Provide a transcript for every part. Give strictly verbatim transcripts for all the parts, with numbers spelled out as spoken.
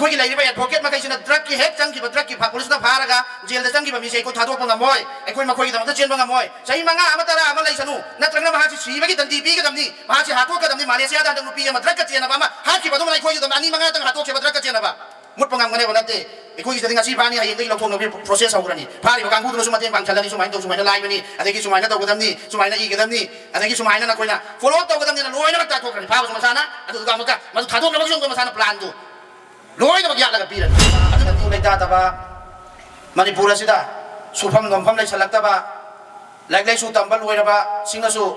ꯑꯩꯈꯣꯏꯒꯤ ꯂꯩꯔꯤꯕ ꯑꯦꯗꯚꯣꯀꯦꯠ ꯃꯈꯩꯁꯤꯅ ꯗ꯭ꯔꯒꯀꯤ ꯍꯦꯛ ꯆꯪꯈꯤꯕ, ꯗ꯭ꯔꯒꯀꯤ ꯐ-, ꯄꯨꯂꯤꯁꯅ ꯐꯥꯔꯒ ꯖꯦꯜꯗ ꯆꯪꯈꯤꯕ ꯃꯤꯁꯦ ꯑꯩꯈꯣꯏ ꯊꯥꯗꯣꯛꯄ ꯉꯝꯃꯣꯏ꯫ ꯑꯩꯈꯣꯏ ꯃꯈꯣꯏꯒꯤꯗꯃꯛꯇ ꯆꯦꯟꯕ ꯉꯝꯃꯣꯏ꯫ ꯆꯍꯤ ꯃꯉꯥ ꯑꯃ, ꯇꯔꯥ ꯑꯃ ꯂꯩꯁꯅꯨ, ꯅꯠꯇ꯭ꯔꯒꯅ ꯃꯍꯥꯛꯁꯤ ꯁꯤꯕꯒꯤ ꯗꯟꯗꯤ ꯄꯤꯒꯗꯕꯅꯤ, ꯃꯍꯥꯛꯁꯤ ꯍꯥꯠꯇꯣꯛꯀꯗꯕꯅꯤ꯫ ꯃꯥꯂꯦꯁꯤꯌꯥꯗ ꯍꯟꯗꯛ ꯅꯨꯄꯤ ꯑꯃ ꯗ꯭ꯔꯒꯀ ꯆꯦꯟꯅꯕ ꯑꯃ ꯍꯥꯠꯈꯤꯕ ꯑꯗꯨꯃꯅ ꯑꯩꯈꯣꯏꯒꯤꯗꯃꯛ ꯑꯅꯤ ꯃꯉꯥꯇꯪ ꯍꯥꯠꯇꯣꯛꯈꯤꯕ ꯗ꯭ꯔꯒꯀ ꯆꯦꯟꯅꯕ ꯃꯨꯠꯄ ꯉꯝꯒꯅꯦꯕ ꯅꯠꯇꯦ꯫ ꯑꯩꯈꯣꯏꯒꯤꯗꯗꯤ ꯉꯁꯤ ꯐꯥꯅꯤ, ꯍꯌꯦꯡꯗꯒꯤ ꯂꯧꯊꯣꯛꯅꯕꯒꯤ ꯄ꯭ꯔꯣꯁꯦꯁ ꯍꯧꯈ꯭ꯔꯅꯤ꯫ ꯐꯥꯔꯤꯕ ꯀꯥꯡꯕꯨꯗꯨꯅꯁꯨ ꯃꯇꯦꯡ ꯄꯥꯡꯁꯜꯂꯅꯤ, ꯁꯨꯃꯥꯏꯅ ꯇꯧ, ꯁꯨꯃꯥꯏꯅ ꯂꯥꯏꯕꯅꯤ, ꯑꯗꯒꯤ ꯁꯨꯃꯥꯏꯅ ꯇꯧꯒꯗꯕꯅꯤ, ꯁꯨꯃꯥꯏꯅ ꯏꯒꯗꯕꯅꯤ, ꯑꯗꯒꯤ ꯁꯨꯃꯥꯏꯅ ꯅꯈꯣꯏꯅ ꯐꯣꯂꯣ ꯑꯞ ꯇꯧꯒꯗꯕꯅꯤꯅ ꯂꯣꯏꯅꯃꯛ ꯇꯥꯊꯣꯛꯈ꯭ꯔꯅꯤ꯫ ꯐꯥꯕꯁꯨ ꯃꯁꯥꯅ, ꯑꯗꯨꯗꯨꯒ ꯑꯃꯨꯛꯀ ꯃꯗꯨ ꯊꯥꯗꯣꯛꯅꯕꯒꯤꯁꯨ ꯑꯃꯨꯛꯀ ꯃꯁꯥꯅ ꯄ꯭ꯂꯥꯟꯗꯨ ꯂꯣꯏꯅꯃꯛ ꯌꯥꯠꯂꯒ ꯄꯤꯔꯅꯤ꯫ ꯑꯗꯨꯅ ꯃꯇꯨ ꯂꯩꯇꯥꯗꯕ, ꯃꯅꯤꯄꯨꯔ ꯑꯁꯤꯗ ꯁꯨꯐꯝ ꯅꯣꯝꯐꯝ ꯂꯩꯁꯜꯂꯛꯇꯕ, ꯂꯥꯏꯔꯤꯛ ꯂꯥꯏꯁꯨ ꯇꯝꯕ ꯂꯣꯏꯔꯕꯁꯤꯡꯅꯁꯨ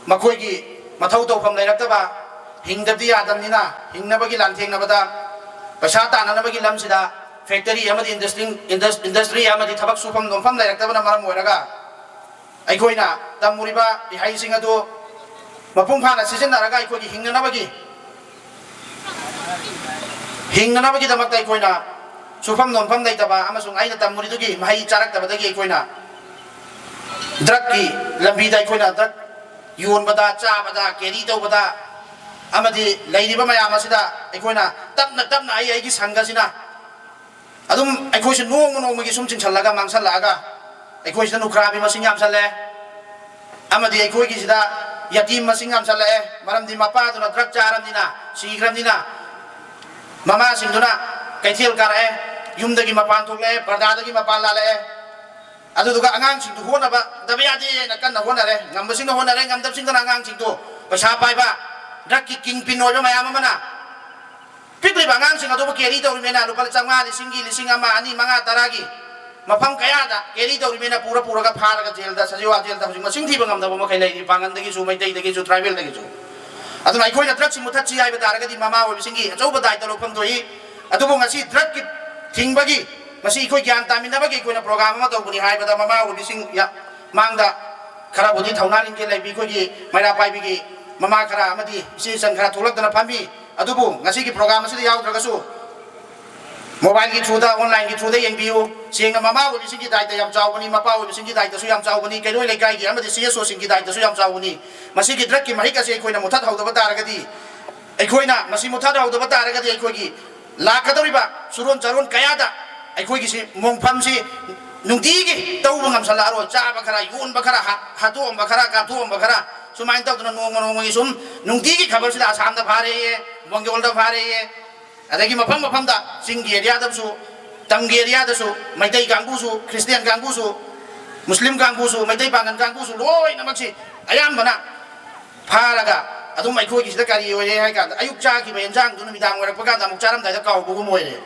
ꯃꯈꯣꯏꯒꯤ ꯃꯊꯧ ꯇꯧꯐꯝ ꯂꯩꯔꯛꯇꯕ, ꯍꯤꯡꯗꯕꯗꯤ ꯌꯥꯗꯕꯅꯤꯅ ꯍꯤꯡꯅꯕꯒꯤ ꯂꯥꯟꯊꯦꯡꯅꯕꯗ ꯄꯩꯁꯥ ꯇꯥꯟꯅꯅꯕꯒꯤ ꯂꯝꯁꯤꯗ ꯐꯦꯛꯇꯔꯤ ꯑꯃꯗꯤ ꯏꯟꯗꯁꯇ꯭ꯔꯤ, ꯏꯟꯗꯁ-, ꯏꯟꯗꯁꯇ꯭ꯔꯤ ꯑꯃꯗꯤ ꯊꯕꯛ ꯁꯨꯐꯝ ꯅꯣꯝꯐꯝ ꯂꯩꯔꯛꯇꯕꯅ ꯃꯔꯝ ꯑꯣꯏꯔꯒ ꯑꯩꯈꯣꯏꯅ ꯇꯝꯃꯨꯔꯤꯕ ꯏꯍꯩꯁꯤꯡ ꯑꯗꯨ ꯃꯄꯨꯡ ꯐꯥꯅ ꯁꯤꯖꯤꯟꯅꯔꯒ ꯑꯩꯈꯣꯏꯒꯤ ꯍꯤꯡꯅꯅꯕꯒꯤ, ꯍꯤꯡꯅꯅꯕꯒꯤꯗꯃꯛꯇ ꯑꯩꯈꯣꯏꯅ ꯁꯨꯐꯝ ꯅꯣꯝꯐꯝ ꯂꯩꯇꯕ ꯑꯃꯁꯨꯡ ꯑꯩꯅ ꯇꯝꯃꯨꯔꯤꯗꯨꯒꯤ ꯃꯍꯩ ꯆꯥꯔꯛꯇꯕꯗꯒꯤ ꯑꯩꯈꯣꯏꯅ ꯗ꯭ꯔꯒꯀꯤ ꯂꯝꯕꯤꯗ, ꯑꯩꯈꯣꯏꯅ ꯗ꯭ꯔꯒ ꯌꯣꯟꯕꯗ, ꯆꯥꯕꯗ, ꯀꯦꯔꯤ ꯇꯧꯕꯗ ꯑꯃꯗꯤ ꯂꯩꯔꯤꯕ ꯃꯌꯥꯝ ꯑꯁꯤꯗ ꯑꯩꯈꯣꯏꯅ ꯇꯞꯅ ꯇꯞꯅ ꯑꯩ ꯑꯩꯒꯤ ꯁꯪꯒꯁꯤꯅ ꯑꯗꯨꯝ ꯑꯩꯈꯣꯏꯁꯨ ꯅꯣꯡꯃ ꯅꯣꯡꯃꯒꯤ ꯁꯨꯝ ꯆꯤꯡꯁꯜꯂꯒ ꯃꯥꯡꯁꯜꯂꯛꯑꯒ ꯑꯩꯈꯣꯏꯁꯤꯗ ꯅꯨꯈ꯭ꯔꯥꯕꯤ ꯃꯁꯤꯡ ꯌꯥꯝꯁꯜꯂꯦ꯫ ꯑꯃꯗꯤ ꯑꯩꯈꯣꯏꯒꯤꯁꯤꯗ ꯌꯥꯇꯤꯝ ꯃꯁꯤꯡ ꯌꯥꯝꯁꯜꯂꯛꯑꯦ꯫ ꯃꯔꯝꯗꯤ ꯃꯄꯥꯗꯨꯅ ꯗ꯭ꯔꯒ ꯆꯥꯔꯕꯅꯤꯅ, ꯁꯤꯈ꯭ꯔꯕꯅꯤꯅ, ꯃꯃꯥꯁꯤꯡꯗꯨꯅ ꯀꯩꯊꯦꯜ ꯀꯥꯔꯛꯑꯦ, ꯌꯨꯝꯗꯒꯤ ꯃꯄꯥꯟ ꯊꯣꯛꯂꯛꯑꯦ, ꯄꯔꯗꯥꯗꯒꯤ ꯃꯄꯥꯟ ꯂꯥꯜꯂꯛꯑꯦ꯫ ꯑꯗꯨꯗꯨꯒ ꯑꯉꯥꯡꯁꯤꯡꯗꯨ ꯍꯣꯠꯅꯕꯗꯕ ꯌꯥꯗꯦꯅ ꯀꯟꯅ ꯍꯣꯠꯅꯔꯦ꯫ ꯉꯝꯕꯁꯤꯡꯅ ꯍꯣꯠꯅꯔꯦ, ꯉꯝꯗꯕꯁꯤꯡꯗꯨꯅ ꯑꯉꯥꯡꯁꯤꯡꯗꯨ ꯄꯩꯁꯥ ꯄꯥꯏꯕ, ꯗ꯭ꯔꯒꯀꯤ ꯀꯤꯡ ꯄꯤꯟ ꯑꯣꯏꯕ ꯃꯌꯥꯝ ꯑꯃꯅ ꯄꯤꯛꯂꯤꯕ ꯑꯉꯥꯡꯁꯤꯡ ꯑꯗꯨꯕꯨ ꯀꯦꯔꯤ ꯇꯧꯔꯤꯃꯦꯅ ꯂꯨꯄꯥ ꯆꯥꯝꯃꯉꯥ, ꯂꯤꯁꯤꯡꯒꯤ, ꯂꯤꯁꯤꯡ ꯑꯃ, ꯑꯅꯤ, ꯃꯉꯥ, ꯇꯔꯥꯒꯤ ꯃꯐꯝ ꯀꯌꯥꯗ ꯀꯦꯔꯤ ꯇꯧꯔꯤꯃꯦꯅ ꯄꯨꯔ ꯄꯨꯔꯒ ꯐꯥꯔꯒ ꯖꯦꯜꯗ, ꯁꯖꯤꯋꯥ ꯖꯦꯜꯗ ꯍꯧꯖꯤꯛ ꯃꯁꯤꯡ ꯊꯤꯕ ꯉꯝꯗꯕ ꯃꯈꯩ ꯂꯩꯔꯤ, ꯄꯥꯡꯒꯟꯗꯒꯤꯁꯨ, ꯃꯩꯇꯩꯗꯒꯤꯁꯨ, ꯇ꯭ꯔꯥꯏꯕꯦꯜꯗꯒꯤꯁꯨ꯫ ꯑꯗꯨꯅ ꯑꯩꯈꯣꯏꯅ ꯗ꯭ꯔꯒꯁꯤ ꯃꯨꯊꯠꯁꯤ ꯍꯥꯏꯕ ꯇꯥꯔꯒꯗꯤ ꯃꯃꯥ ꯑꯣꯏꯕꯁꯤꯡꯒꯤ ꯑꯆꯧꯕ ꯗꯥꯏꯇ ꯂꯧꯐꯝ ꯊꯣꯛꯏ꯫ ꯑꯗꯨꯕꯨ ꯉꯁꯤ ꯗ꯭ꯔꯒꯀꯤ ꯊꯤꯡꯕꯒꯤ, ꯃꯁꯤ ꯑꯩꯈꯣꯏ ꯒ꯭ꯌꯥꯟ ꯇꯥꯃꯤꯟꯅꯕꯒꯤ ꯑꯩꯈꯣꯏꯅ ꯄ꯭ꯔꯣꯒ꯭ꯔꯥꯝ ꯑꯃ ꯇꯧꯕꯅꯤ ꯍꯥꯏꯕꯗ ꯃꯃꯥ ꯑꯣꯏꯕꯁꯤꯡ ꯌꯥ-, ꯃꯥꯡꯗ ꯈꯔꯕꯨꯗꯤ ꯊꯧꯅꯥ ꯂꯤꯡꯖꯦꯜ ꯂꯩꯕꯤ ꯑꯩꯈꯣꯏꯒꯤ ꯃꯩꯔꯥ ꯄꯥꯏꯕꯤꯒꯤ ꯃꯃꯥ ꯈꯔ ꯑꯃꯗꯤ ꯏꯆꯦ ꯏꯆꯟ ꯈꯔ ꯊꯣꯛꯂꯛꯇꯅ ꯐꯝꯃꯤ꯫ ꯑꯗꯨꯕꯨ ꯉꯁꯤꯒꯤ ꯄ꯭ꯔꯣꯒ꯭ꯔꯥꯝ ꯑꯁꯤꯗ ꯌꯥꯎꯗ꯭ꯔꯒꯁꯨ ꯃꯣꯕꯥꯏꯜꯒꯤ ꯊ꯭ꯔꯨꯗ, ꯑꯣꯟꯂꯥꯏꯟꯒꯤ ꯊ꯭ꯔꯨꯗ ꯌꯦꯡꯕꯤꯌꯨ꯫ ꯁꯦꯡꯅ ꯃꯃꯥ ꯑꯣꯏꯕꯤꯁꯤꯡꯒꯤ ꯗꯥꯏꯇ ꯌꯥꯝ ꯆꯥꯎꯕꯅꯤ, ꯃꯄꯥ ꯑꯣꯏꯕꯤꯁꯤꯡꯒꯤ ꯗꯥꯏꯇꯁꯨ ꯌꯥꯝ ꯆꯥꯎꯕꯅꯤ, ꯀꯩꯔꯣꯏ ꯂꯩꯀꯥꯏꯒꯤ ꯑꯃꯗꯤ ꯁꯤ ꯑꯦꯁ ꯑꯣꯁꯤꯡꯒꯤ ꯗꯥꯏꯇꯁꯨ ꯌꯥꯝ ꯆꯥꯎꯕꯅꯤ꯫ ꯃꯁꯤꯒꯤ ꯗ꯭ꯔꯒꯀꯤ ꯃꯍꯤꯛ ꯑꯁꯤ ꯑꯩꯈꯣꯏꯅ ꯃꯨꯊꯠꯍꯧꯗꯕ ꯇꯥꯔꯒꯗꯤ, ꯑꯩꯈꯣꯏꯅ ꯃꯁꯤ ꯃꯨꯊꯠꯍꯧꯗꯕ ꯇꯥꯔꯒꯗꯤ ꯑꯩꯈꯣꯏꯒꯤ ꯂꯥꯛꯀꯗꯧꯔꯤꯕ ꯆꯨꯔꯣꯟ ꯆꯥꯔꯣꯟ ꯀꯌꯥꯗ ꯑꯩꯈꯣꯏꯒꯤꯁꯤ ꯃꯣꯡꯐꯝꯁꯤ ꯅꯨꯡꯇꯤꯒꯤ ꯇꯧꯕ ꯉꯝꯁꯜꯂꯛꯑꯔꯣꯏ꯫ ꯆꯥꯕ ꯈꯔ, ꯌꯣꯟꯕ ꯈꯔ, ꯍꯥ-, ꯍꯥꯠꯇꯣꯛꯑꯝꯕ ꯈꯔ, ꯀꯥꯞꯊꯣꯛꯑꯝꯕ ꯈꯔ, ꯁꯨꯃꯥꯏꯅ ꯇꯧꯗꯅ ꯅꯣꯡꯃ ꯅꯣꯡꯃꯒꯤ ꯁꯨꯝ ꯅꯨꯡꯇꯤꯒꯤ ꯈꯕꯔꯁꯤꯗ ꯑꯁꯥꯝꯗ ꯐꯥꯔꯦꯌꯦ, ꯃꯣꯡꯒꯣꯜꯗ ꯐꯥꯔꯦꯌꯦ, ꯑꯗꯒꯤ ꯃꯐꯝ ꯃꯐꯝꯗ ꯆꯤꯡꯒꯤ ꯑꯦꯔꯤꯌꯥꯗꯁꯨ, ꯇꯝꯒꯤ ꯑꯦꯔꯤꯌꯥꯗꯁꯨ ꯃꯩꯇꯩ ꯀꯥꯡꯕꯨꯁꯨ, ꯈ꯭ꯔꯤꯁꯇꯤꯌꯥꯟ ꯀꯥꯡꯕꯨꯁꯨ, ꯃꯨꯁꯂꯤꯝ ꯀꯥꯡꯕꯨꯁꯨ, ꯃꯩꯇꯩ ꯄꯥꯡꯒꯜ ꯀꯥꯡꯕꯨꯁꯨ ꯂꯣꯏꯅꯃꯛꯁꯤ ꯑꯌꯥꯝꯕꯅ ꯐꯥꯔꯒ ꯑꯗꯨꯝ ꯑꯩꯈꯣꯏꯒꯤꯁꯤꯗ ꯀꯔꯤ ꯑꯣꯏꯔꯦ ꯍꯥꯏ ꯀꯥꯟꯗ, ꯑꯌꯨꯛ ꯆꯥꯈꯤꯕ ꯌꯦꯟꯖꯥꯡꯗꯨ ꯅꯨꯃꯤꯗꯥꯡ ꯑꯣꯏꯔꯛꯄ ꯀꯥꯟꯗ ꯑꯃꯨꯛ ꯆꯥꯔꯝꯗꯥꯏꯗ ꯀꯥꯎꯕꯒꯨꯝ ꯑꯣꯏꯔꯦ꯫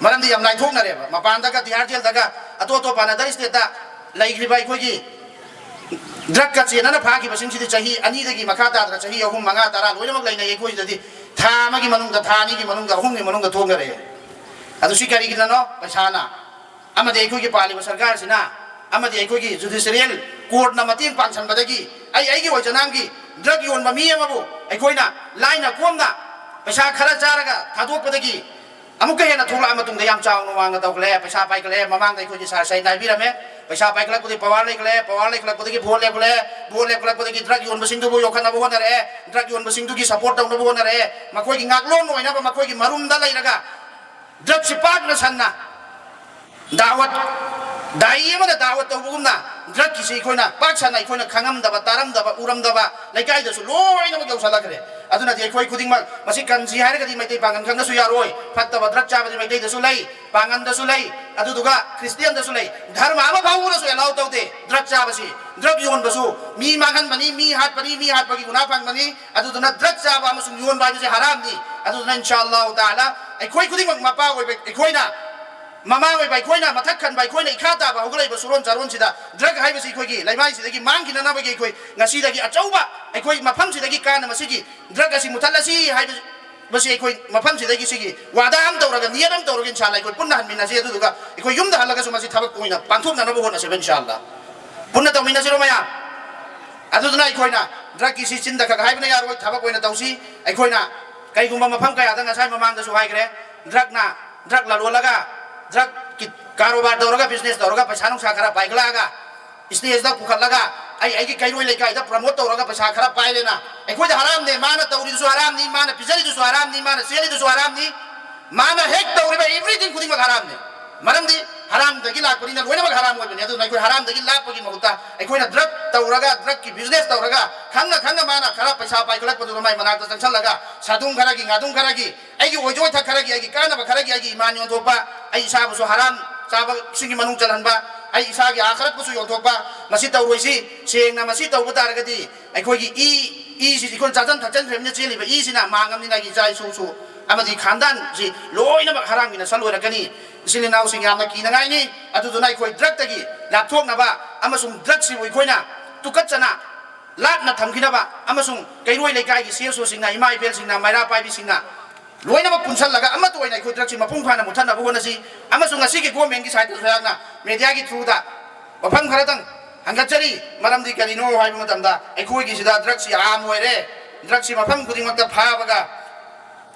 ꯃꯔꯝꯗꯤ ꯌꯥꯝ ꯂꯥꯏꯊꯣꯛꯅꯔꯦꯕ꯫ ꯃꯄꯥꯟꯗꯒ ꯇꯤꯍꯥꯔ ꯖꯦꯜꯗꯒ ꯑꯇꯣꯞ ꯑꯇꯣꯞꯄ ꯑꯅꯗꯔ ꯁ꯭ꯇꯦꯠꯇ ꯂꯩꯈ꯭ꯔꯤꯕ ꯑꯩꯈꯣꯏꯒꯤ ꯗ꯭ꯔꯒꯀ ꯆꯦꯟꯅꯅ ꯐꯥꯈꯤꯕꯁꯤꯡꯁꯤꯗꯤ ꯆꯍꯤ ꯑꯅꯤꯗꯒꯤ ꯃꯈꯥ ꯇꯥꯗꯅ ꯆꯍꯤ ꯑꯍꯨꯝ, ꯃꯉꯥ, ꯇꯔꯥ ꯂꯣꯏꯅꯃꯛ ꯂꯩꯅꯩ꯫ ꯑꯩꯈꯣꯏ ꯁꯤꯗꯗꯤ ꯊꯥ ꯑꯃꯒꯤ ꯃꯅꯨꯡꯗ, ꯊꯥ ꯑꯅꯤꯒꯤ ꯃꯅꯨꯡꯗ, ꯑꯍꯨꯝꯒꯤ ꯃꯅꯨꯡꯗ ꯊꯣꯛꯅꯔꯦ꯫ ꯑꯗꯨ ꯁꯤ ꯀꯔꯤꯒꯤꯅꯅꯣ? ꯄꯩꯁꯥꯅ꯫ ꯑꯃꯗꯤ ꯑꯩꯈꯣꯏꯒꯤ ꯄꯥꯜꯂꯤꯕ ꯁꯔꯀꯥꯔꯁꯤꯅ, ꯑꯃꯗꯤ ꯑꯩꯈꯣꯏꯒꯤ ꯖꯨꯗꯤꯁꯔꯤꯌꯦꯜ ꯀꯣꯔꯠꯅ ꯃꯇꯦꯡ ꯄꯥꯡꯁꯟꯕꯗꯒꯤ ꯑꯩ ꯑꯩꯒꯤ ꯑꯣꯏꯖꯅꯥꯝꯒꯤ ꯗ꯭ꯔꯒ ꯌꯣꯟꯕ ꯃꯤ ꯑꯃꯕꯨ ꯑꯩꯈꯣꯏꯅ ꯂꯥꯏꯅ ꯀꯣꯝꯅ ꯄꯩꯁꯥ ꯈꯔ ꯆꯥꯔꯒ ꯊꯥꯗꯣꯛꯄꯗꯒꯤ ꯑꯃꯨꯛꯀ ꯍꯦꯟꯅ ꯊꯣꯛꯂꯛꯑ ꯃꯇꯨꯡꯗ ꯌꯥꯝ ꯆꯥꯎꯅ ꯋꯥꯡꯅ ꯇꯧꯈꯠꯂꯛꯑꯦ꯫ ꯄꯩꯁꯥ ꯄꯥꯏꯈꯠꯂꯛꯑꯦ꯫ ꯃꯃꯥꯡꯗ ꯑꯩꯈꯣꯏꯒꯤ ꯁꯥꯔ ꯁꯍꯤꯠꯅ ꯍꯥꯏꯕꯤꯔꯝꯃꯦ, ꯄꯩꯁꯥ ꯄꯥꯏꯈꯠꯂꯛꯄꯗꯒꯤ ꯄꯋꯥꯔ ꯂꯩꯈꯠꯂꯛꯑꯦ, ꯄꯋꯥꯔ ꯂꯩꯈꯠꯂꯛꯄꯗꯒꯤ ꯚꯣꯠ ꯂꯦꯞꯈꯠꯂꯛꯑꯦ, ꯚꯣꯠ ꯂꯦꯞꯈꯠꯂꯛꯄꯗꯒꯤ ꯗ꯭ꯔꯒ ꯌꯣꯟꯕꯁꯤꯡꯗꯨꯕꯨ ꯌꯣꯛꯈꯠꯅꯕ ꯍꯣꯠꯅꯔꯛꯑꯦ, ꯗ꯭ꯔꯒ ꯌꯣꯟꯕꯁꯤꯡꯗꯨꯒꯤ ꯁꯄꯣꯔꯠ ꯇꯧꯅꯕ ꯍꯣꯠꯅꯔꯛꯑꯦ꯫ ꯃꯈꯣꯏꯒꯤ ꯉꯥꯛꯂꯣꯟ ꯑꯣꯏꯅꯕ ꯃꯈꯣꯏꯒꯤ ꯃꯔꯨꯝꯗ ꯂꯩꯔꯒ ꯗ꯭ꯔꯒꯁꯤ ꯄꯥꯛꯅ ꯁꯟꯅ ꯗꯥꯋꯠ, ꯗꯥꯏ ꯑꯃꯅ ꯗꯥꯋꯠ ꯇꯧꯕꯒꯨꯝꯅ ꯗ꯭ꯔꯒꯀꯤꯁꯤ ꯑꯩꯈꯣꯏꯅ ꯄꯥꯛ ꯁꯟꯅ ꯑꯩꯈꯣꯏꯅ ꯈꯪꯉꯝꯗꯕ, ꯇꯥꯔꯝꯗꯕ, ꯎꯔꯝꯗꯕ ꯂꯩꯀꯥꯏꯗꯁꯨ ꯂꯣꯏꯅꯃꯛ ꯌꯧꯁꯜꯂꯛꯈ꯭ꯔꯦ꯫ ꯑꯗꯨꯅꯗꯤ ꯑꯩꯈꯣꯏ ꯈꯨꯗꯤꯡꯃꯛ ꯃꯁꯤ ꯀꯟꯁꯤ ꯍꯥꯏꯔꯒꯗꯤ ꯃꯩꯇꯩ ꯄꯥꯡꯒꯜ ꯈꯛꯅꯁꯨ ꯌꯥꯔꯣꯏ꯫ ꯐꯠꯇꯕ ꯗ꯭ꯔꯒ ꯆꯥꯕꯗꯤ ꯃꯩꯇꯩꯗꯁꯨ ꯂꯩ, ꯄꯥꯡꯒꯜꯗꯁꯨ ꯂꯩ, ꯑꯗꯨꯗꯨꯒ ꯈ꯭ꯔꯤꯁꯇꯤꯌꯥꯟꯗꯁꯨ ꯂꯩ꯫ ꯙꯔꯃ ꯑꯃ ꯐꯥꯎꯕꯅꯁꯨ ꯑꯦꯂꯥꯎ ꯇꯧꯗꯦ ꯗ꯭ꯔꯒ ꯆꯥꯕꯁꯤ꯫ ꯗ꯭ꯔꯒ ꯌꯣꯟꯕꯁꯨ, ꯃꯤ ꯃꯥꯡꯍꯟꯕꯅꯤ, ꯃꯤ ꯍꯥꯠꯄꯅꯤ, ꯃꯤ ꯍꯥꯠꯄꯒꯤ ꯒꯨꯅꯥ ꯐꯪꯕꯅꯤ꯫ ꯑꯗꯨꯗꯨꯅ ꯗ꯭ꯔꯒ ꯆꯥꯕ ꯑꯃꯁꯨꯡ ꯌꯣꯟꯕ ꯍꯥꯏꯕꯁꯤ ꯍꯔꯥꯝꯅꯤ꯫ ꯑꯗꯨꯗꯨꯅ ꯏꯟꯁꯥ ꯑꯜꯂꯥꯍꯨ ꯇꯥꯂꯥ ꯑꯩꯈꯣꯏ ꯈꯨꯗꯤꯡꯃꯛ ꯃꯄꯥ ꯑꯣꯏꯕ ꯑꯩꯈꯣꯏꯅ, ꯃꯃꯥ ꯑꯣꯏꯕ ꯑꯩꯈꯣꯏꯅ, ꯃꯊꯛ ꯊꯟꯕ ꯑꯩꯈꯣꯏꯅ, ꯏꯈꯥ ꯇꯥꯕ ꯍꯧꯒꯠꯂꯛꯏꯕ ꯁꯨꯔꯣꯟ ꯆꯥꯔꯣꯟꯁꯤꯗ ꯗ꯭ꯔꯒ ꯍꯥꯏꯕꯁꯤ ꯑꯩꯈꯣꯏꯒꯤ ꯂꯩꯃꯥꯏꯁꯤꯗꯒꯤ ꯃꯥꯡꯈꯤꯅꯅꯕꯒꯤ ꯑꯩꯈꯣꯏ ꯉꯁꯤꯗꯒꯤ ꯑꯆꯧꯕ ꯑꯩꯈꯣꯏ ꯃꯐꯝꯁꯤꯗꯒꯤ ꯀꯥꯟꯅ ꯃꯁꯤꯒꯤ ꯗ꯭ꯔꯒ ꯑꯁꯤ ꯃꯨꯊꯠꯂꯁꯤ ꯍꯥꯏꯕ ꯃꯁꯤ ꯑꯩꯈꯣꯏ ꯃꯐꯝꯁꯤꯗꯒꯤ ꯁꯤꯒꯤ ꯋꯥꯗꯥ ꯑꯃ ꯇꯧꯔꯒ, ꯅꯤꯌꯠ ꯑꯃ ꯇꯧꯔꯒ, ꯏꯟꯁꯥ ꯑꯜꯂꯥ, ꯑꯩꯈꯣꯏ ꯄꯨꯟꯅ ꯍꯟꯃꯤꯟꯅꯁꯤ꯫ ꯑꯗꯨꯗꯨꯒ ꯑꯩꯈꯣꯏ ꯌꯨꯝꯗ ꯍꯜꯂꯒꯁꯨ ꯃꯁꯤ ꯊꯕꯛ ꯑꯣꯏꯅ ꯄꯥꯡꯊꯣꯛꯅꯅꯕ ꯍꯣꯠꯅꯁꯦꯕ, ꯏꯟꯁꯥ ꯑꯜꯂꯥ꯫ ꯄꯨꯟꯅ ꯇꯧꯃꯤꯟꯅꯁꯤꯔꯣ ꯃꯌꯥꯝ? ꯑꯗꯨꯗꯨꯅ ꯑꯩꯈꯣꯏꯅ ꯗ꯭ꯔꯒꯀꯤꯁꯤ ꯆꯤꯟꯗ ꯈꯛ ꯍꯥꯏꯕꯅ ꯌꯥꯔꯣꯏ, ꯊꯕꯛ ꯑꯣꯏꯅ ꯇꯧꯁꯤ꯫ ꯑꯩꯈꯣꯏꯅ ꯀꯩꯒꯨꯝꯕ ꯃꯐꯝ ꯀꯌꯥꯗ, ꯉꯁꯥꯏ ꯃꯃꯥꯡꯗꯁꯨ ꯍꯥꯏꯈ꯭ꯔꯦ, ꯗ꯭ꯔꯒꯅ, ꯗ꯭ꯔꯒ ꯂꯂꯣꯜꯂꯒ, ꯗ꯭ꯔꯒꯀꯤ ꯀꯥꯔꯣꯕꯥꯔ ꯇꯧꯔꯒ, ꯕꯤꯖꯤꯅꯦꯁ ꯇꯧꯔꯒ ꯄꯩꯁꯥ ꯅꯨꯡꯁꯥ ꯈꯔ ꯄꯥꯏꯈꯠꯂꯛꯑꯒ, ꯁ꯭ꯇꯦꯖꯇ ꯄꯨꯈꯠꯂꯒ, ꯑꯩ ꯑꯩꯒꯤ ꯀꯩꯔꯣꯏ ꯂꯩꯀꯥꯏꯗ ꯄ꯭ꯔꯃꯣꯠ ꯇꯧꯔꯒ ꯄꯩꯁꯥ ꯈꯔ ꯄꯥꯏꯔꯦꯅ, ꯑꯩꯈꯣꯏꯗ ꯍꯔꯥꯝꯅꯦ꯫ ꯃꯥꯅ ꯇꯧꯔꯤꯗꯨꯁꯨ ꯍꯔꯥꯝꯅꯤ, ꯃꯥꯅ ꯄꯤꯖꯔꯤꯗꯨꯁꯨ ꯍꯔꯥꯝꯅꯤ, ꯃꯥꯅ ꯆꯦꯜꯂꯤꯗꯨꯁꯨ ꯍꯔꯥꯝꯅꯤ꯫ ꯃꯥꯅ ꯍꯦꯛ ꯇꯧꯔꯤꯕ everything ꯈꯨꯗꯤꯡꯃꯛ ꯍꯔꯥꯝꯅꯤ꯫ ꯃꯔꯝꯗꯤ ꯍꯔꯥꯝꯗꯒꯤ ꯂꯥꯛꯄꯅꯤꯅ ꯂꯣꯏꯅꯃꯛ ꯍꯔꯥꯝ ꯑꯣꯏꯕꯅꯤ꯫ ꯑꯗꯨꯅ ꯑꯩꯈꯣꯏ ꯍꯔꯥꯝꯗꯒꯤ ꯂꯥꯞꯄꯒꯤ ꯃꯍꯨꯠꯇ ꯑꯩꯈꯣꯏꯅ ꯗ꯭ꯔꯒ ꯇꯧꯔꯒ, ꯗ꯭ꯔꯒꯀꯤ ꯕꯤꯖꯤꯅꯦꯁ ꯇꯧꯔꯒ, ꯈꯪꯅ ꯈꯪꯅ ꯃꯥꯅ ꯈꯔ ꯄꯩꯁꯥ ꯄꯥꯏꯈꯠꯂꯛꯄꯗꯨꯗ ꯃꯥꯏ ꯃꯅꯥꯛꯇ ꯆꯪꯁꯜꯂꯒ ꯁꯥꯗꯨꯡ ꯈꯔꯒꯤ, ꯉꯥꯗꯨꯡ ꯈꯔꯒꯤ, ꯑꯩꯒꯤ ꯑꯣꯏꯖ ꯑꯣꯏꯊꯛ ꯈꯔꯒꯤ, ꯑꯩꯒꯤ ꯀꯥꯟꯅꯕ ꯈꯔꯒꯤ ꯑꯩꯒꯤ ꯏꯃꯥꯟ ꯌꯣꯟꯊꯣꯛꯄ, ꯑꯩ ꯏꯁꯥꯕꯨꯁꯨ ꯍꯔꯥꯝ ꯆꯥꯕꯁꯤꯡꯒꯤ ꯃꯅꯨꯡ ꯆꯜꯍꯟꯕ, ꯑꯩ ꯏꯁꯥꯒꯤ ꯑꯥꯈꯔꯠꯄꯨꯁꯨ ꯌꯣꯟꯊꯣꯛꯄ, ꯃꯁꯤ ꯇꯧꯔꯣꯏꯁꯤ꯫ ꯁꯦꯡꯅ ꯃꯁꯤ ꯇꯧꯕ ꯇꯥꯔꯒꯗꯤ ꯑꯩꯈꯣꯏꯒꯤ ꯏ, ꯏꯁꯤ ꯑꯩꯈꯣꯏꯅ ꯆꯥꯖꯟ ꯊꯛꯆꯟꯈ꯭ꯔꯕꯅꯤꯅ ꯆꯦꯜꯂꯤꯕ ꯏꯁꯤꯅ ꯃꯥꯡꯉꯕꯅꯤꯅ ꯑꯩꯒꯤ ꯏꯆꯥ ꯏꯁꯨꯁꯨ ꯑꯃꯗꯤ ꯈꯥꯟꯗꯥꯟꯁꯤ ꯂꯣꯏꯅꯃꯛ ꯍꯔꯥꯝꯒꯤ ꯅꯁꯜ ꯑꯣꯏꯔꯛꯀꯅꯤ꯫ ꯏꯆꯤꯜ ꯏꯅꯥꯎꯁꯤꯡ ꯌꯥꯝꯅ ꯀꯤꯅꯉꯥꯏꯅꯤ꯫ ꯑꯗꯨꯗꯨꯅ ꯑꯩꯈꯣꯏ ꯗ꯭ꯔꯒꯇꯒꯤ ꯂꯥꯞꯊꯣꯛꯅꯕ ꯑꯃꯁꯨꯡ ꯗ꯭ꯔꯒꯁꯤꯕꯨ ꯑꯩꯈꯣꯏꯅ ꯇꯨꯀꯠꯆꯅ ꯂꯥꯞꯅ ꯊꯝꯈꯤꯅꯕ ꯑꯃꯁꯨꯡ ꯀꯩꯔꯣꯏ ꯂꯩꯀꯥꯏꯒꯤ ꯁꯤ ꯑꯦꯁ ꯑꯣꯁꯤꯡꯅ, ꯏꯃꯥ ꯏꯕꯦꯜꯁꯤꯡꯅ, ꯃꯩꯔꯥ ꯄꯥꯏꯕꯤꯁꯤꯡꯅ ꯂꯣꯏꯅꯃꯛ ꯄꯨꯟꯁꯜꯂꯒ ꯑꯃꯠꯇ ꯑꯣꯏꯅ ꯑꯩꯈꯣꯏ ꯗ꯭ꯔꯒꯁꯤ ꯃꯄꯨꯡ ꯐꯥꯅ ꯃꯨꯠꯊꯠꯅꯕ ꯍꯣꯠꯅꯁꯤ꯫ ꯑꯃꯁꯨꯡ ꯉꯁꯤꯒꯤ ꯒꯣꯔꯃꯦꯟꯒꯤ ꯁꯥꯏꯠꯇꯁꯨ ꯑꯩꯍꯥꯛꯅ ꯃꯦꯗꯤꯌꯥꯒꯤ ꯊ꯭ꯔꯨꯗ ꯋꯥꯐꯝ ꯈꯔꯇꯪ ꯍꯪꯒꯠꯆꯔꯤ꯫ ꯃꯔꯝꯗꯤ ꯀꯔꯤꯅꯣ ꯍꯥꯏꯕ ꯃꯇꯝꯗ ꯑꯩꯈꯣꯏꯒꯤꯁꯤꯗ ꯗ꯭ꯔꯒꯁꯤ ꯑꯥꯝ ꯑꯣꯏꯔꯦ꯫ ꯗ꯭ꯔꯒꯁꯤ ꯃꯐꯝ ꯈꯨꯗꯤꯡꯃꯛꯇ ꯐꯥꯕꯒ,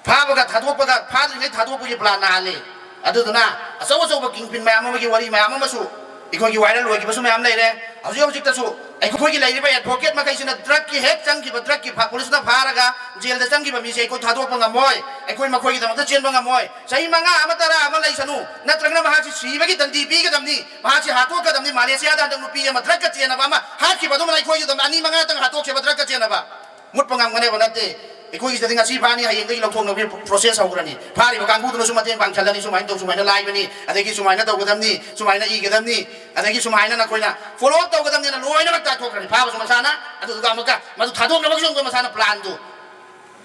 ꯐꯥꯕꯒ ꯊꯥꯗꯣꯛꯄꯒ, ꯐꯥꯗ꯭ꯔꯤꯉꯩ ꯊꯥꯗꯣꯛꯄꯒꯤ ꯄ꯭ꯂꯥꯟ ꯅꯥꯍꯜꯂꯤ꯫ ꯑꯗꯨꯗꯨꯅ ꯑꯆꯧ ꯑꯆꯧꯕ ꯀꯤꯡ ꯄꯤꯟ ꯃꯌꯥꯝ ꯑꯃꯒꯤ ꯋꯥꯔꯤ ꯃꯌꯥꯝ ꯑꯃꯁꯨ ꯑꯩꯈꯣꯏꯒꯤ ꯋꯥꯏꯔꯦꯜ ꯑꯣꯏꯈꯤꯕꯁꯨ ꯃꯌꯥꯝ ꯂꯩꯔꯦ꯫ ꯍꯧꯖꯤꯛ ꯍꯧꯖꯤꯛꯇꯁꯨ ꯑꯩꯈꯣꯏꯒꯤ ꯂꯩꯔꯤꯕ ꯑꯦꯗꯚꯣꯀꯦꯠ ꯃꯈꯩꯁꯤꯅ ꯗ꯭ꯔꯒꯀꯤ ꯍꯦꯛ ꯆꯪꯈꯤꯕ, ꯗ꯭ꯔꯒꯀꯤ ꯐꯥ-, ꯄꯨꯂꯤꯁꯅ ꯐꯥꯔꯒ ꯖꯦꯜꯗ ꯆꯪꯈꯤꯕ ꯃꯤꯁꯦ ꯑꯩꯈꯣꯏ ꯊꯥꯗꯣꯛꯄ ꯉꯝꯃꯣꯏ, ꯑꯩꯈꯣꯏ ꯃꯈꯣꯏꯒꯤꯗꯃꯛꯇ ꯆꯦꯟꯕ ꯉꯝꯃꯣꯏ꯫ ꯆꯍꯤ ꯃꯉꯥ ꯑꯃ, ꯇꯔꯥ ꯑꯃ ꯂꯩꯁꯅꯨ, ꯅꯠꯇ꯭ꯔꯒꯅ ꯃꯍꯥꯛꯁꯤ ꯁꯤꯕꯒꯤ ꯗꯟꯗꯤ ꯄꯤꯒꯗꯕꯅꯤ, ꯃꯍꯥꯛꯁꯤ ꯍꯥꯠꯇꯣꯛꯀꯗꯕꯅꯤ꯫ ꯃꯥꯂꯦꯁꯤꯌꯥꯗ ꯍꯟꯗꯛ ꯅꯨꯄꯤ ꯑꯃ ꯗ꯭ꯔꯒꯀ ꯆꯦꯟꯅꯕ ꯑꯃ ꯍꯥꯠꯈꯤꯕ ꯑꯗꯨꯃꯅ ꯑꯩꯈꯣꯏꯒꯤꯗꯃꯛ ꯑꯅꯤ ꯃꯉꯥꯇꯪ ꯍꯥꯠꯇꯣꯛꯈꯤꯕ ꯗ꯭ꯔꯒꯀ ꯆꯦꯟꯅꯕ꯫ ꯃꯨꯠꯄ ꯉꯝꯒꯅꯦꯕ ꯅꯠꯇꯦ꯫ ꯑꯩꯈꯣꯏꯒꯤꯁꯤꯗꯗꯤ ꯉꯁꯤ ꯐꯥꯅꯤ, ꯍꯌꯦꯡꯗꯒꯤ ꯂꯧꯊꯣꯛꯅꯕꯒꯤ ꯄ꯭ꯔꯣꯁꯦꯁ ꯍꯧꯈ꯭ꯔꯅꯤ꯫ ꯐꯥꯔꯤꯕ ꯀꯥꯡꯕꯨꯗꯨꯅꯁꯨ ꯃꯇꯦꯡ ꯄꯥꯡꯁꯜꯂꯅꯤ, ꯁꯨꯃꯥꯏꯅ ꯇꯧ, ꯁꯨꯃꯥꯏꯅ ꯂꯥꯏꯕꯅꯤ, ꯑꯗꯒꯤ ꯁꯨꯃꯥꯏꯅ ꯇꯧꯒꯗꯕꯅꯤ, ꯁꯨꯃꯥꯏꯅ ꯏꯒꯗꯕꯅꯤ, ꯑꯗꯒꯤ ꯁꯨꯃꯥꯏꯅ ꯅꯈꯣꯏꯅ ꯐꯣꯂꯣ ꯑꯞ ꯇꯧꯒꯗꯕꯅꯤꯅ ꯂꯣꯏꯅꯃꯛ ꯇꯥꯛꯊꯣꯛꯈ꯭ꯔꯅꯤ꯫ ꯐꯥꯕꯁꯨ ꯃꯁꯥꯅ, ꯑꯗꯨꯗꯨꯒ ꯑꯃꯨꯛꯀ ꯃꯗꯨ ꯊꯥꯗꯣꯛꯅꯕꯒꯤꯁꯨ ꯑꯃꯨꯛꯀ ꯃꯁꯥꯅ ꯄ꯭ꯂꯥꯟꯗꯨ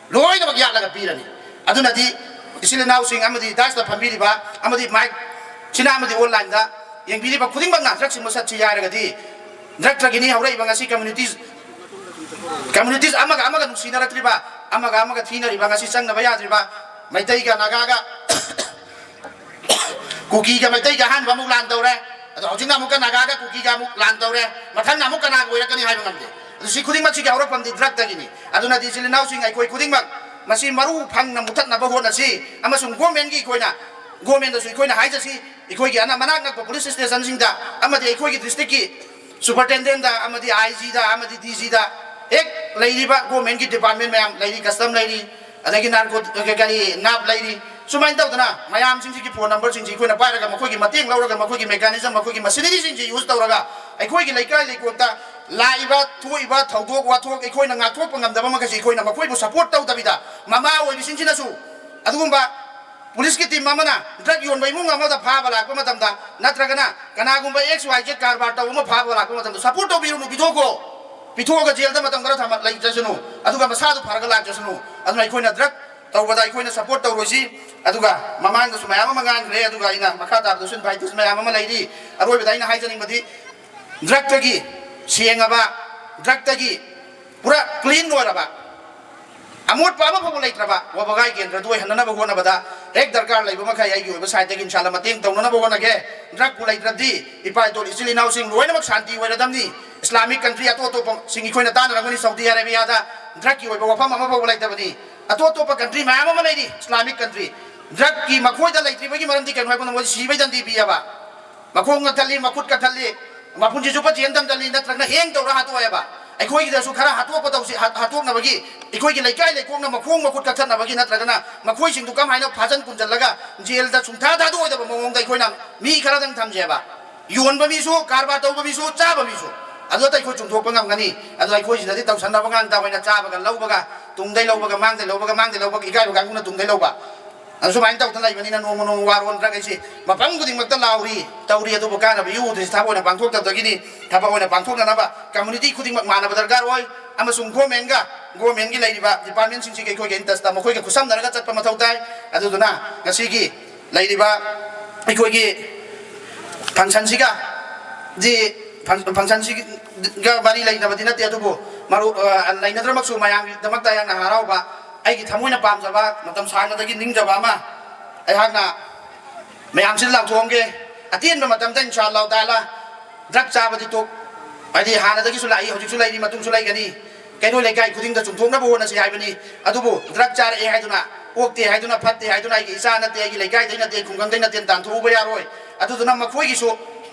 ꯂꯣꯏꯅꯃꯛ ꯌꯥꯠꯂꯒ ꯄꯤꯔꯅꯤ꯫ ꯑꯗꯨꯅꯗꯤ ꯏꯆꯤꯜ ꯏꯅꯥꯎꯁꯤꯡ ꯑꯃꯗꯤ ꯗꯥꯏꯁꯇ ꯐꯝꯕꯤꯔꯤꯕ ꯑꯃꯗꯤ ꯃꯥꯏꯛ ꯁꯤꯅ ꯑꯃꯗꯤ ꯑꯣꯟꯂꯥꯏꯟꯗ ꯌꯦꯡꯕꯤꯔꯤꯕ ꯈꯨꯗꯤꯡꯃꯛꯅ ꯗ꯭ꯔꯒꯁꯤ ꯃꯨꯠꯊꯠꯁꯤ ꯍꯥꯏꯔꯒꯗꯤ ꯗ꯭ꯔꯒꯇꯒꯤꯅꯤ ꯍꯧꯔꯛꯏꯕ ꯉꯁꯤ ꯀꯝꯃ꯭ꯌꯨꯅꯤꯇꯤꯁ, ꯀꯝꯃ꯭ꯌꯨꯅꯤꯇꯤꯁ ꯑꯃꯒ ꯑꯃꯒ ꯅꯨꯡꯁꯤꯅꯔꯛꯇ꯭ꯔꯤꯕ, ꯑꯃꯒ ꯑꯃꯒ ꯊꯤꯅꯔꯤꯕ, ꯉꯁꯤ ꯆꯪꯅꯕ ꯌꯥꯗ꯭ꯔꯤꯕ ꯃꯩꯇꯩꯒ ꯅꯥꯒꯥꯒ ꯀꯨꯀꯤꯒ ꯃꯩꯇꯩꯒ ꯑꯍꯥꯟꯕ ꯑꯃꯨꯛ ꯂꯥꯟ ꯇꯧꯔꯦ꯫ ꯑꯗꯣ ꯍꯧꯖꯤꯛꯅ ꯑꯃꯨꯛꯀ ꯅꯥꯒꯥꯒ ꯀꯨꯀꯤꯒ ꯑꯃꯨꯛ ꯂꯥꯟ ꯇꯧꯔꯦ꯫ ꯃꯊꯪꯅ ꯑꯃꯨꯛ ꯀꯅꯥꯒ ꯑꯣꯏꯔꯛꯀꯅꯤ ꯍꯥꯏꯕ ꯉꯝꯗꯦ꯫ ꯑꯗꯨ ꯁꯤ ꯈꯨꯗꯤꯡꯃꯛꯁꯤꯒꯤ ꯍꯧꯔꯛꯐꯝꯗꯤ ꯗ꯭ꯔꯒꯇꯒꯤꯅꯤ꯫ ꯑꯗꯨꯅꯗꯤ ꯏꯆꯤꯜ ꯏꯅꯥꯎꯁꯤꯡ ꯑꯩꯈꯣꯏ ꯈꯨꯗꯤꯡꯃꯛ ꯃꯁꯤ ꯃꯔꯨ ꯐꯪꯅ ꯃꯨꯊꯠꯅꯕ ꯍꯣꯠꯅꯁꯤ꯫ ꯑꯃꯁꯨꯡ ꯒꯣꯔꯃꯦꯟꯒꯤ ꯑꯩꯈꯣꯏꯅ, ꯒꯣꯔꯃꯦꯟꯗꯁꯨ ꯑꯩꯈꯣꯏꯅ ꯍꯥꯏꯖꯁꯤ, ꯑꯩꯈꯣꯏꯒꯤ ꯑꯅ-, ꯃꯅꯥꯛ ꯅꯛꯄ ꯄꯨꯂꯤꯁ ꯏꯁꯇꯦꯁꯟꯁꯤꯡꯗ ꯑꯃꯗꯤ ꯑꯩꯈꯣꯏꯒꯤ ꯗꯤꯁꯇ꯭ꯔꯤꯛꯀꯤ ꯁꯨꯄꯔꯇꯦꯟꯗꯦꯟꯗ ꯑꯃꯗꯤ ꯑꯥꯏ ꯖꯤꯗ ꯑꯃꯗꯤ ꯗꯤ ꯖꯤꯗ ꯍꯦꯛ ꯂꯩꯔꯤꯕ ꯒꯣꯔꯃꯦꯟꯒꯤ ꯗꯤꯄꯥꯔꯠꯃꯦꯟ ꯃꯌꯥꯝ ꯂꯩꯔꯤ, ꯀꯁꯇꯝ ꯂꯩꯔꯤ, ꯑꯗꯒꯤ ꯅꯥꯔꯀꯣ-, ꯀꯔꯤ, ꯅꯥꯞ ꯂꯩꯔꯤ, ꯁꯨꯃꯥꯏꯅ ꯇꯧꯗꯅ ꯃꯌꯥꯝꯁꯤꯡꯁꯤꯒꯤ ꯐꯣꯟ ꯅꯝꯕꯔꯁꯤꯡꯁꯤ ꯑꯩꯈꯣꯏꯅ ꯄꯥꯏꯔꯒ, ꯃꯈꯣꯏꯒꯤ ꯃꯇꯦꯡ ꯂꯧꯔꯒ, ꯃꯈꯣꯏꯒꯤ ꯃꯦꯀꯥꯅꯤꯖꯝ, ꯃꯈꯣꯏꯒꯤ ꯃꯁꯤꯅꯔꯤꯁꯤꯡꯁꯤ ꯌꯨꯁ ꯇꯧꯔꯒ, ꯑꯩꯈꯣꯏꯒꯤ ꯂꯩꯀꯥꯏ ꯂꯩꯀꯣꯜꯗ ꯂꯥꯛꯏꯕ ꯊꯣꯛꯏꯕ ꯊꯧꯗꯣꯛ ꯋꯥꯊꯣꯛ ꯑꯩꯈꯣꯏꯅ ꯉꯥꯛꯊꯣꯛꯄ ꯉꯝꯗꯕ ꯃꯈꯩꯁꯤ ꯑꯩꯈꯣꯏꯅ ꯃꯈꯣꯏꯕꯨ ꯁꯄꯣꯔꯠ ꯇꯧꯗꯕꯤꯗ, ꯃꯃꯥ ꯑꯣꯏꯕꯁꯤꯡꯁꯤꯅꯁꯨ ꯑꯗꯨꯒꯨꯝꯕ ꯄꯨꯂꯤꯁꯀꯤ ꯇꯤꯝ ꯑꯃꯅ ꯗ꯭ꯔꯒ ꯌꯣꯟꯕ ꯏꯃꯨꯡ ꯑꯃꯗ ꯐꯥꯕ ꯂꯥꯛꯄ ꯃꯇꯝꯗ, ꯅꯠꯇ꯭ꯔꯒꯅ ꯀꯅꯥꯒꯨꯝꯕ ꯑꯦꯛꯁ ꯋꯥꯏ ꯖꯦꯠ ꯀꯔꯕꯥꯔ ꯇꯧꯕ ꯑꯃ ꯐꯥꯕ ꯂꯥꯛꯄ ꯃꯇꯝꯗ, ꯁꯄꯣꯔꯠ ꯇꯧꯕꯤꯔꯨꯅꯨ, ꯄꯤꯊꯣꯛꯈꯣ꯫ ꯄꯤꯊꯣꯛꯑꯒ ꯖꯦꯜꯗ ꯃꯇꯝ ꯈꯔ ꯊꯝꯃ ꯂꯩꯖꯁꯅꯨ, ꯑꯗꯨꯒ ꯃꯁꯥꯗꯨ ꯐꯔꯒ ꯂꯥꯛꯆꯁꯅꯨ꯫ ꯑꯗꯨꯅ ꯑꯩꯈꯣꯏꯅ ꯗ꯭ꯔꯒ ꯇꯧꯕꯗ ꯑꯩꯈꯣꯏꯅ ꯁꯄꯣꯔꯠ ꯇꯧꯔꯣꯏꯁꯤ꯫ ꯑꯗꯨꯒ ꯃꯃꯥꯡꯗꯁꯨ ꯃꯌꯥꯝ ꯑꯃ ꯉꯥꯡꯈ꯭ꯔꯦ, ꯑꯗꯨꯒ ꯑꯩꯅ ꯃꯈꯥ ꯇꯥꯕꯗꯁꯨ ꯑꯦꯗꯚꯥꯏꯇꯔꯁ ꯃꯌꯥꯝ ꯑꯃ ꯂꯩꯔꯤ꯫ ꯑꯔꯣꯏꯕꯗ ꯑꯩꯅ ꯍꯥꯏꯖꯅꯤꯡꯕꯗꯤ, ꯗ꯭ꯔꯒꯇꯒꯤ ꯁꯦꯡꯉꯕ, ꯗ꯭ꯔꯒꯇꯒꯤ ꯄꯨꯔꯥ ꯀ꯭ꯂꯤꯟ ꯑꯣꯏꯔꯕ, ꯑꯃꯣꯠꯄ ꯑꯃ ꯐꯥꯎꯕ ꯂꯩꯇ꯭ꯔꯕ ꯋꯥꯕꯒꯥꯏ ꯀꯦꯟꯗ꯭ꯔꯗꯨ ꯑꯣꯏꯍꯟꯅꯅꯕ ꯍꯣꯠꯅꯕꯗ ꯍꯦꯛ ꯗꯔꯀꯥꯔ ꯂꯩꯕ ꯃꯈꯩ ꯑꯩꯒꯤ ꯑꯣꯏꯕ ꯁꯥꯏꯠꯇꯒꯤ ꯏꯟꯁꯥꯜꯂ ꯃꯇꯦꯡ ꯇꯧꯅꯅꯕ ꯍꯣꯠꯅꯒꯦ꯫ ꯗ꯭ꯔꯒꯄꯨ ꯂꯩꯇ꯭ꯔꯗꯤ ꯏꯄꯥ ꯏꯇꯣꯜ ꯏꯆꯤꯜ ꯏꯅꯥꯎꯁꯤꯡ ꯂꯣꯏꯅꯃꯛ ꯁꯥꯟꯇꯤ ꯑꯣꯏꯔꯗꯝꯅꯤ꯫ ꯏꯁꯂꯥꯃꯤꯛ ꯀꯟꯇ꯭ꯔꯤ ꯑꯇꯣꯞ ꯑꯇꯣꯞꯄꯁꯤꯡ ꯑꯩꯈꯣꯏꯅ ꯇꯥꯟꯅꯔꯝꯒꯅꯤ, ꯁꯥꯎꯗꯤ ꯑꯔꯦꯕꯤꯌꯥꯗ ꯗ꯭ꯔꯒꯀꯤ ꯑꯣꯏꯕ ꯋꯥꯐꯝ ꯑꯃ ꯐꯥꯎꯕ ꯂꯩꯇꯕꯅꯤ꯫ ꯑꯇꯣꯞ ꯑꯇꯣꯞꯄ ꯀꯟꯇ꯭ꯔꯤ ꯃꯌꯥꯝ ꯑꯃ ꯂꯩꯔꯤ, ꯏꯁꯂꯥꯃꯤꯛ ꯀꯟꯇ꯭ꯔꯤ꯫ ꯗ꯭ꯔꯒꯀꯤ ꯃꯈꯣꯏꯗ ꯂꯩꯇ꯭ꯔꯤꯕꯒꯤ ꯃꯔꯝꯗꯤ ꯀꯩꯅꯣ ꯍꯥꯏꯕ ꯃꯇꯝꯗ ꯃꯣꯏ ꯁꯤꯕꯩ ꯗꯟꯗꯤ ꯄꯤꯌꯦꯕ꯫ ꯃꯈꯣꯡ ꯀꯛꯊꯠꯂꯤ, ꯃꯈꯨꯠ ꯀꯛꯊꯠꯂꯤ, ꯃꯄꯨꯟꯁꯤ ꯆꯨꯞꯄ ꯖꯦꯜ ꯊꯝꯖꯜꯂꯤ, ꯅꯠꯇ꯭ꯔꯒꯅ ꯍꯦꯡ ꯇꯧꯔ ꯍꯥꯠꯇꯣꯛꯑꯦꯕ꯫ ꯑꯩꯈꯣꯏꯒꯤꯗꯁꯨ ꯈꯔ ꯍꯥꯠꯇꯣꯛꯄ ꯇꯧꯁꯤ, ꯍꯥꯠ-, ꯍꯥꯠꯇꯣꯛꯅꯕꯒꯤ, ꯑꯩꯈꯣꯏꯒꯤ ꯂꯩꯀꯥꯏ ꯂꯩꯈꯣꯡꯅ ꯃꯈꯣꯡ ꯃꯈꯨꯠ ꯀꯛꯊꯠꯅꯕꯒꯤ, ꯅꯠꯇ꯭ꯔꯒꯅ ꯃꯈꯣꯏꯁꯤꯡꯗꯨ ꯀꯃꯥꯏꯅ ꯐꯥꯖꯟ ꯄꯨꯟꯖꯜꯂꯒ ꯖꯦꯜꯗ ꯁꯨꯡꯊꯥ ꯊꯥꯗꯣꯛꯑꯣꯏꯗꯕ ꯃꯑꯣꯡꯗ ꯑꯩꯈꯣꯏꯅ ꯃꯤ ꯈꯔꯗꯪ ꯊꯝꯁꯦꯕ꯫ ꯌꯣꯟꯕ ꯃꯤꯁꯨ, ꯀꯔꯕꯥꯔ ꯇꯧꯕ ꯃꯤꯁꯨ, ꯆꯥꯕ ꯃꯤꯁꯨ꯫ ꯑꯗꯨꯗ ꯑꯩꯈꯣꯏ ꯆꯨꯝꯊꯣꯛꯄ ꯉꯝꯒꯅꯤ꯫ ꯑꯗꯣ ꯑꯩꯈꯣꯏ ꯁꯤꯗꯗꯤ ꯇꯧꯁꯟꯅꯕ ꯉꯥꯛꯇ ꯑꯣꯏꯅ ꯆꯥꯕꯒ ꯂꯧꯕꯒ, ꯇꯨꯡꯗꯩ ꯂꯧꯕꯒ, ꯃꯥꯡꯗꯩ ꯂꯧꯕꯒ, ꯃꯥꯡꯗꯩ ꯂꯧꯕꯒ, ꯏꯀꯥꯏꯕ ꯀꯥꯡꯕꯨꯅ ꯇꯨꯡꯗꯩ ꯂꯧꯕ꯫ ꯑꯗꯨ ꯁꯨꯃꯥꯏꯅ ꯇꯧꯗꯅ ꯂꯩꯕꯅꯤꯅ ꯅꯣꯡꯃ ꯅꯣꯡꯃ ꯋꯥꯔꯣꯟ ꯗ꯭ꯔꯒ ꯑꯩꯁꯤ ꯃꯐꯝ ꯈꯨꯗꯤꯡꯃꯛꯇ ꯂꯥꯎꯔꯤ, ꯇꯧꯔꯤ, ꯑꯗꯨꯕꯨ ꯀꯥꯟꯅꯕ ꯏꯎ ꯎꯗ꯭ꯔꯤꯁꯤ ꯊꯕꯛ ꯑꯣꯏꯅ ꯄꯥꯡꯊꯣꯛꯇꯕꯗꯒꯤꯅꯤ꯫ ꯊꯕꯛ ꯑꯣꯏꯅ ꯄꯥꯡꯊꯣꯛꯅꯅꯕ ꯀꯝꯃꯨꯅꯤꯇꯤ ꯈꯨꯗꯤꯡꯃꯛ ꯃꯥꯟꯅꯕ ꯗꯔꯀꯥꯔ ꯑꯣꯏ, ꯑꯃꯁꯨꯡ ꯒꯣꯔꯃꯦꯟꯒ, ꯒꯣꯔꯃꯦꯟꯒꯤ ꯂꯩꯔꯤꯕ ꯗꯤꯄꯥꯔꯠꯃꯦꯟꯁꯤꯡꯁꯤꯒ ꯑꯩꯈꯣꯏꯒ ꯏꯟꯇꯁꯇ ꯃꯈꯣꯏꯒ ꯈꯨꯠꯁꯝꯅꯔꯒ ꯆꯠꯄ ꯃꯊꯧ ꯇꯥꯏ꯫ ꯑꯗꯨꯗꯨꯅ ꯉꯁꯤꯒꯤ ꯂꯩꯔꯤꯕ ꯑꯩꯈꯣꯏꯒꯤ ꯐꯪꯁꯟꯁꯤꯒ ꯗꯤ, ꯐꯪ-, ꯐꯪꯁꯟꯁꯤꯒ ꯃꯔꯤ ꯂꯩꯅꯕꯗꯤ ꯅꯠꯇꯦ, ꯑꯗꯨꯕꯨ ꯃꯔꯨ-, ꯑ, ꯂꯩꯅꯗ꯭ꯔꯃꯛꯁꯨ ꯃꯌꯥꯝꯒꯤꯗꯃꯛꯇ ꯑꯩꯍꯥꯛꯅ ꯍꯔꯥꯎꯕ, ꯑꯩꯒꯤ ꯊꯃꯣꯏꯅ ꯄꯥꯝꯖꯕ, ꯃꯇꯝ ꯁꯥꯡꯅꯗꯒꯤ ꯅꯤꯡꯖꯕ ꯑꯃ ꯑꯩꯍꯥꯛꯅ ꯃꯌꯥꯝꯁꯤꯗ ꯂꯥꯎꯊꯣꯛꯑꯝꯒꯦ꯫ ꯑꯇꯦꯟꯕ ꯃꯇꯝꯗ ꯏꯟꯁꯥ ꯑꯜꯂꯥꯍ ꯇꯥꯂꯥ ꯗ꯭ꯔꯒ ꯆꯥꯕꯗꯤ ꯇꯣꯛ-, ꯍꯥꯏꯗꯤ ꯍꯥꯟꯅꯗꯒꯤꯁꯨ ꯂꯥꯛꯏ, ꯍꯧꯖꯤꯛꯁꯨ ꯂꯩꯔꯤ, ꯃꯇꯨꯡꯁꯨ ꯂꯩꯒꯅꯤ꯫ ꯀꯩꯔꯣꯏ ꯂꯩꯀꯥꯏ ꯈꯨꯗꯤꯡꯗ ꯆꯨꯝꯊꯣꯛꯅꯕ ꯍꯣꯠꯅꯁꯤ ꯍꯥꯏꯕꯅꯤ꯫ ꯑꯗꯨꯕꯨ ꯗ꯭ꯔꯒ ꯆꯥꯔꯛꯑꯦ ꯍꯥꯏꯗꯨꯅ, ꯑꯣꯛꯇꯦ ꯍꯥꯏꯗꯨꯅ, ꯐꯠꯇꯦ ꯍꯥꯏꯗꯨꯅ, ꯑꯩꯒꯤ ꯏꯆꯥ ꯅꯠꯇꯦ, ꯑꯩꯒꯤ ꯂꯩꯀꯥꯏꯗꯩ ꯅꯠꯇꯦ, ꯈꯨꯡꯒꯪꯗꯩ ꯅꯠꯇꯦ ꯇꯥꯟꯊꯣꯛꯎꯕ ꯌꯥꯔꯣꯏ꯫ ꯑꯗꯨꯗꯨꯅ ꯃꯈꯣꯏꯒꯤꯁꯨ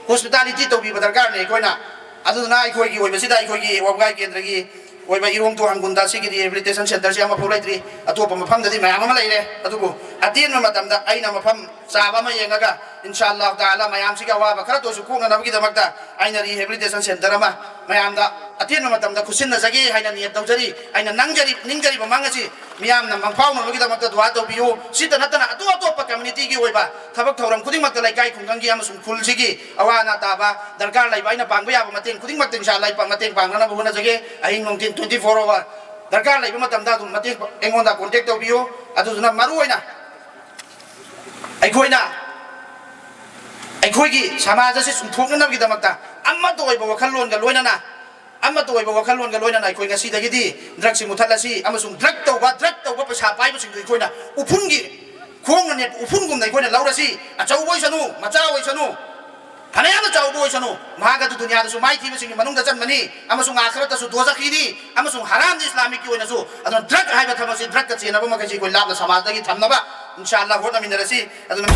ꯍꯣꯁꯄꯤꯇꯥꯂꯤꯇꯤ ꯇꯧꯕꯤꯕ ꯗꯔꯀꯥꯔꯅꯤ ꯑꯩꯈꯣꯏꯅ꯫ ꯑꯗꯨꯗꯨꯅ ꯑꯩꯈꯣꯏꯒꯤ ꯑꯣꯏꯕꯁꯤꯗ ꯑꯩꯈꯣꯏꯒꯤ ꯋꯥꯕꯒꯥꯏ ꯀꯦꯟꯗ꯭ꯔꯒꯤ ꯑꯣꯏꯕ ꯏꯔꯣꯡ ꯇꯨ ꯍꯪꯒꯨꯟꯗ ꯁꯤꯒꯤ rehabilitation centreꯁꯤ ꯑꯃꯐꯥꯎ ꯂꯩꯇ꯭ꯔꯤ꯫ ꯑꯇꯣꯞꯄ ꯃꯐꯝꯗꯗꯤ ꯃꯌꯥꯝ ꯑꯃ ꯂꯩꯔꯦ, ꯑꯗꯨꯕꯨ ꯑꯇꯦꯟꯕ ꯃꯇꯝꯗ ꯑꯩꯅ ꯃꯐꯝ ꯆꯥꯕ ꯑꯃ ꯌꯦꯡꯉꯒ, ꯏꯟꯁꯥ ꯑꯜꯂꯥꯍ ꯇꯥꯂꯥ, ꯃꯌꯥꯝꯁꯤꯒꯤ ꯑꯋꯥꯕ ꯈꯔꯇ ꯑꯣꯏꯔꯁꯨ ꯀꯣꯛꯅꯅꯕꯒꯤꯗꯃꯛꯇ ꯑꯩꯅ rehabilitation centre ꯑꯃ ꯃꯌꯥꯝꯗ ꯑꯇꯦꯟꯕ ꯃꯇꯝꯗ ꯈꯨꯠꯁꯤꯟꯅꯖꯒꯦ ꯍꯥꯏꯅ ꯅꯤꯌꯠ ꯇꯧꯖꯔꯤ꯫ ꯑꯩꯅ ꯅꯪꯖꯔꯤ-, ꯅꯤꯡꯖꯔꯤꯕ ꯃꯪ ꯑꯁꯤ ꯃꯤꯌꯥꯝꯅ ꯃꯪꯐꯥꯎꯅꯕꯒꯤꯗꯃꯛꯇ ꯗꯨꯋꯥ ꯇꯧꯕꯤꯌꯨ꯫ ꯁꯤꯇ ꯅꯠꯇꯅ ꯑꯇꯣꯞ ꯑꯇꯣꯞꯄ communityꯒꯤ ꯑꯣꯏꯕ ꯊꯕꯛ ꯊꯧꯔꯝ ꯈꯨꯗꯤꯡꯃꯛꯇ, ꯂꯩꯀꯥꯏ ꯈꯨꯡꯒꯪꯒꯤ ꯑꯃꯁꯨꯡ ꯈꯨꯜꯁꯤꯒꯤ ꯑꯋꯥ ꯑꯅꯥ ꯇꯥꯕ, ꯗꯔꯀꯥꯔ ꯂꯩꯕ, ꯑꯩꯅ ꯄꯥꯡꯕ ꯌꯥꯕ ꯃꯇꯦꯡ ꯈꯨꯗꯤꯡꯃꯛꯇ ꯏꯟꯁꯥ ꯑꯜꯂꯥꯍ ꯃꯇꯦꯡ ꯄꯥꯡꯅꯅꯕ ꯍꯣꯠꯅꯖꯒꯦ꯫ ꯑꯍꯤꯡ ꯅꯨꯡꯊꯤꯟ twenty four hour ꯗꯔꯀꯥꯔ ꯂꯩꯕ ꯃꯇꯝꯗ ꯑꯗꯨꯝ ꯃꯇꯦꯡ ꯑꯩꯉꯣꯟꯗ contact ꯇꯧꯕꯤꯌꯨ꯫ ꯑꯗꯨꯗꯨꯅ ꯃꯔꯨ ꯑꯣꯏꯅ ꯑꯩꯈꯣꯏꯅ ꯑꯩꯈꯣꯏꯒꯤ ꯁꯃꯥꯖ ꯑꯁꯤ ꯆꯨꯝꯊꯣꯛꯅꯅꯕꯒꯤꯗꯃꯛꯇ ꯑꯃꯠꯇ ꯑꯣꯏꯕ ꯋꯥꯈꯜꯂꯣꯟꯒ ꯂꯣꯏꯅꯅ, ꯑꯃꯠꯇ ꯑꯣꯏꯕ ꯋꯥꯈꯜꯂꯣꯟꯒ ꯂꯣꯏꯅꯅ ꯑꯩꯈꯣꯏ ꯉꯁꯤꯗꯒꯤꯗꯤ drugꯁꯤ ꯃꯨꯊꯠꯂꯁꯤ, ꯑꯃꯁꯨꯡ drug ꯇꯧꯕ, drug ꯇꯧꯕ ꯄꯩꯁꯥ ꯄꯥꯏꯕꯁꯤꯡꯗꯨ ꯑꯩꯈꯣꯏꯅ ꯎꯐꯨꯟꯒꯤ ꯈꯣꯡꯅ ꯅꯦꯠꯄ ꯎꯐꯨꯟꯒꯨꯝꯅ ꯑꯩꯈꯣꯏꯅ ꯂꯧꯔꯁꯤ꯫ ꯑꯆꯧꯕ ꯑꯣꯏꯁꯅꯨ, ꯃꯆꯥ ꯑꯣꯏꯁꯅꯨ, ꯐꯅꯌꯥꯝꯅ ꯆꯥꯎꯕ ꯑꯣꯏꯁꯅꯨ, ꯃꯍꯥꯛ ꯑꯗꯨ ꯗꯨꯅꯤꯌꯥꯗꯁꯨ ꯃꯥꯏꯊꯤꯕꯁꯤꯡꯒꯤ ꯃꯅꯨꯡꯗ ꯆꯟꯕꯅꯤ ꯑꯃꯁꯨꯡ ꯑꯥꯈꯔꯠꯇꯁꯨ ꯗꯣꯖꯈꯤꯅꯤ ꯑꯃꯁꯨꯡ ꯍꯔꯥꯝꯅꯤ ꯏꯁꯂꯥꯃꯤꯛꯀꯤ ꯑꯣꯏꯅꯁꯨ꯫ ꯑꯗꯨꯅ drug ꯍꯥꯏꯕ ꯊꯕꯛꯁꯤ, drugꯀ ꯆꯦꯟꯅꯕ ꯃꯈꯩꯁꯤ ꯑꯩꯈꯣꯏ ꯂꯥꯞꯅ ꯁꯃꯥꯖꯇꯒꯤ ꯊꯝꯅꯕ ꯏꯟꯁꯥ ꯑꯜꯂꯥꯍ ꯍꯣꯠꯅꯃꯤꯟꯅꯔꯁꯤ꯫ ꯑꯗꯨꯅ